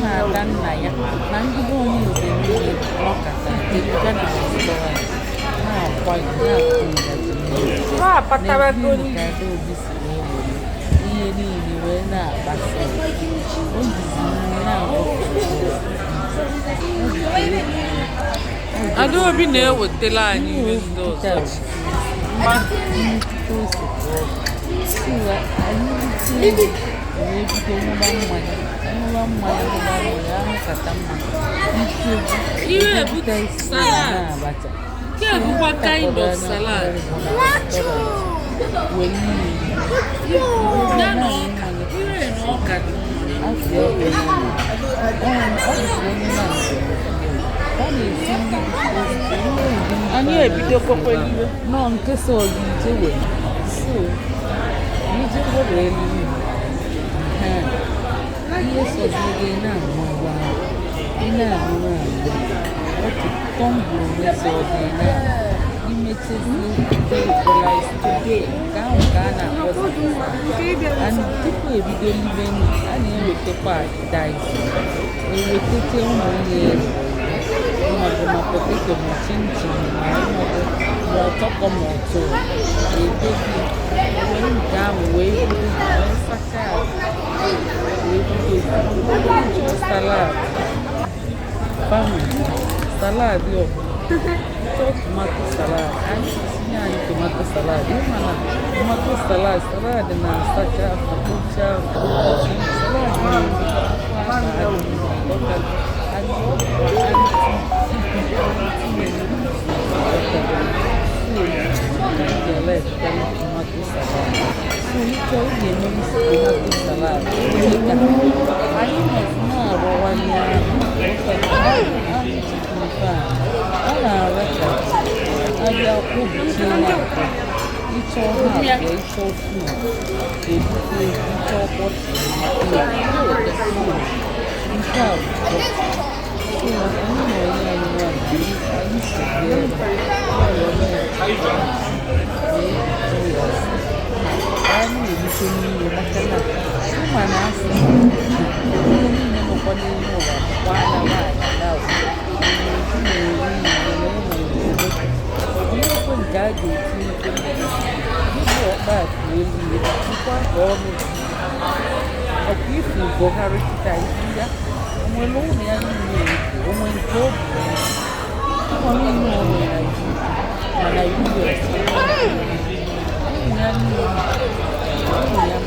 na-ata nna ya na ndị be onye nze niile nọkọta jeriga na restaurant na-akwa na-akụ ngaji mmiri. Ha akpatabago. N'ezie ka Adaobi si wee were ihe niile wee na-akpasa ya. O jizi nri na-agwọ. Adaobi na-ewetala anyị ihe ndị ọzọ. Nnukwu ose ka ọ bụ. So anyị rite wee bido ṅụba mmanya, ṅụba mmanya, ṅụba mmanya, aṅụkata mmanya nsogbu. Ihe bụ ebupụta isi salad. Na abacha. Nke a bụkwa kind of salad. Wee ihe Ya na ọka, ihe na ọka dị mma. Afọ ọbịa ya ọ bụzi onye na njem ọ na-esi nri dị ụdị. Anyị ebidokwakwa iwe. Nọ nke so gị ije wee so ije were elu ihe sozi gị na-aṅụ ebe ahụ ị na-aṅụ na-aṅụ otu tumbler ole so gị na imechezie like today nke ahụ ka a na-akpọ. And tupu ebido libe nri, a na-ewetakwa appetizer, ewetete ụmụ ihe mmadụ, ma potato, ma chinchin, ma ịmago, ma ọtọkọ, ma ọtọ edobe were nke ahụ wee bido wee sachaa ahụ wee bido chọọ salad family salad ọbụla chọọ tomato salad, anyị tinye anyị tomato salad. Ịma na tomato salad, salad na-asacha afọ, kpochaa afọ. Salad na-eme afọ adị and ọ bụkwa anti anti tomato salad. So ịchọ ị ga-emenwu tomato salad ka anyị nọzi na-arọwanye anụ anụ chicken fan ọ na-ara ka abịa kwụbichie ya akwa. Ịchọ ha abịa, ịchọ food ebute, ịchọ bottle nke a bụ. So anyị na onye anyị nwanyị anyị si bịa ebe a wee jụọ ya sị ka anyị na-erite n'ihe, maka na ịma na asị ihe niile nọkwa n'ime ụwa bụkwa na nwaanyị na-eri ihe na enwere onwekwe nke a ga-etinyekwe dịbụ ọkpa akụ elu ihe dịkwa ka ọnụ ọkwa ifu Buhari kịta ifu ya onwere ụlọ ya niile eke onwe nke o bu ụlọ niile o nwere na UK, mana US ụmụ ya niile ụmụ ya.